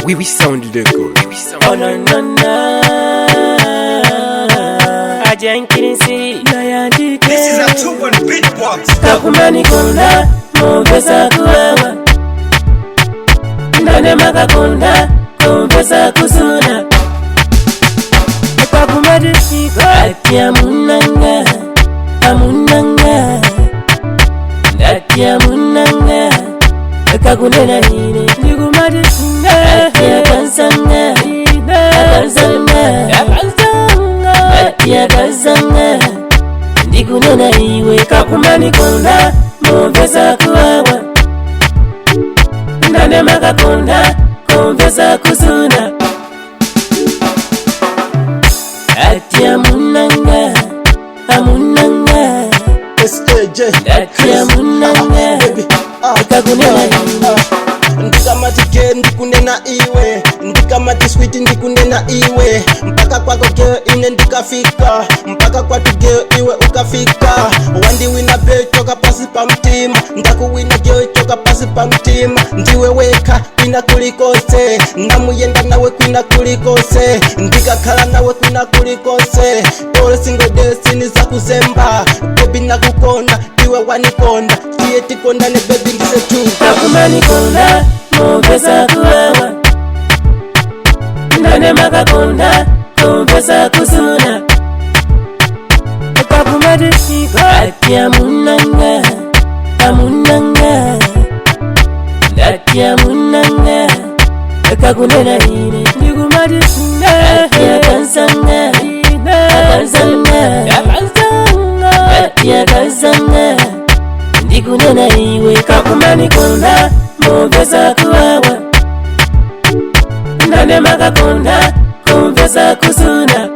We sound the good. We sound. Oh no no no, ajankirinsi nayandike. This is a 2-1 beatbox. Kakumani konda muvesa kuwawa ndane makakonda kumvesa kusuna kakumatisiko ati amunanga amunanga ndati amunanga kakunena ine ndikumatishinga ati akansanga akansanga ati akansanga ndikunena iwe kakumanikonda mumvesa kuwawa ndane makakonda kumvesa kusuna ati amunanga amunanga SAJ ndati amunanga Baby, ah, kakunena iwe ndikamati ge ndikunena iwe, ndikamati switi ndikunena iwe, mpaka kwako ge ine ndikafika, mpaka kwatu ge iwe ukafika. Wandiwina be choka pasi pa mtima, ndakuwina ge choka pasi pa mtima. Ndiwe weka kwina kulikose, namuyenda nawe kwina kulikose, ndikakhala nawe kwina kulikose. All single day sinizakuzemba, baby nakukonda iwe wanikonda, tiye tikondane baby ndise tu kakumanikonda mumvesa kuwawa ndane makakonda kumvesa kusuna kakumatisiko ati amunanga amunanga ndati amunanga kakunena ine ndikumatishinga ati akansanga akansanga ati akansanga ndikunena iwe kakumanikonda mumvesa kuwawa ndane makakonda kumvesa kusuna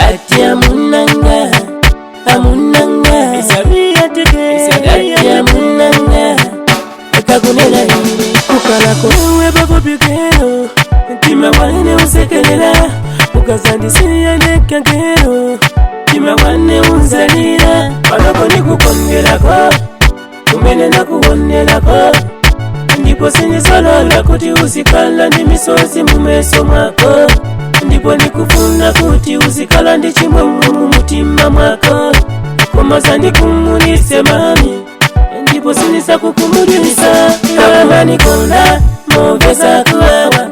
ati amunanga amunanga ati amunanga kakunena iwe kukalako iwe pakupikero mtima wane usekelela ukazandisiya ndekangero mtima wane unzalira panoko nikukondelako kumene nakuwonelako ndipo sinisolola kuti uzikhala ndi misozi mumeso mwako ndipo nikufuna kuti uzikhala ndi chimwemwe mumutima mwako koma zandikumulise mami ndipo sinisakukumulisa kakumanikonda mumvesa kuwawa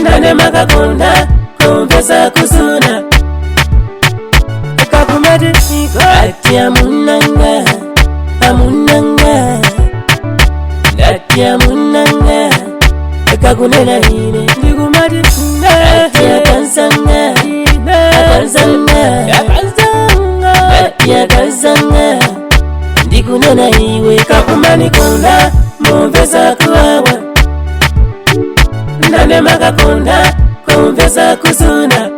ndane makakonda kumvesa kusuna kakumatisiko ati amunanga amunanga ndati amunanga kakunena ine ndikumatishinga ati akansanga akansanga ati akansanga ndikunena iwe kakumanikonda mumvesa kuwawa ndane makakonda kumvesa kusuna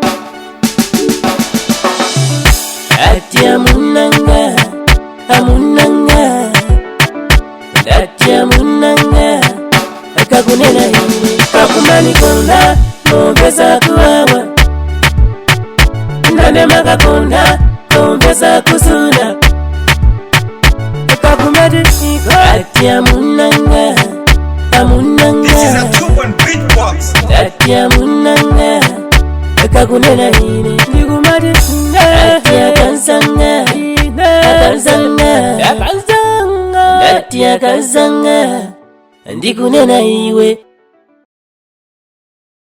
ati amunanga amunanga ndati amunanga kakunena iwe kakumanikonda mumvesa kuwawa ndane makakonda kumvesa kusuna kakumatisiko ati amunanga amunanga This is a 2-1 beatbox. ndati amunanga kakunena ine ndikumatishinga ati akansanga akansanga ndati akansanga ndikunena iwe.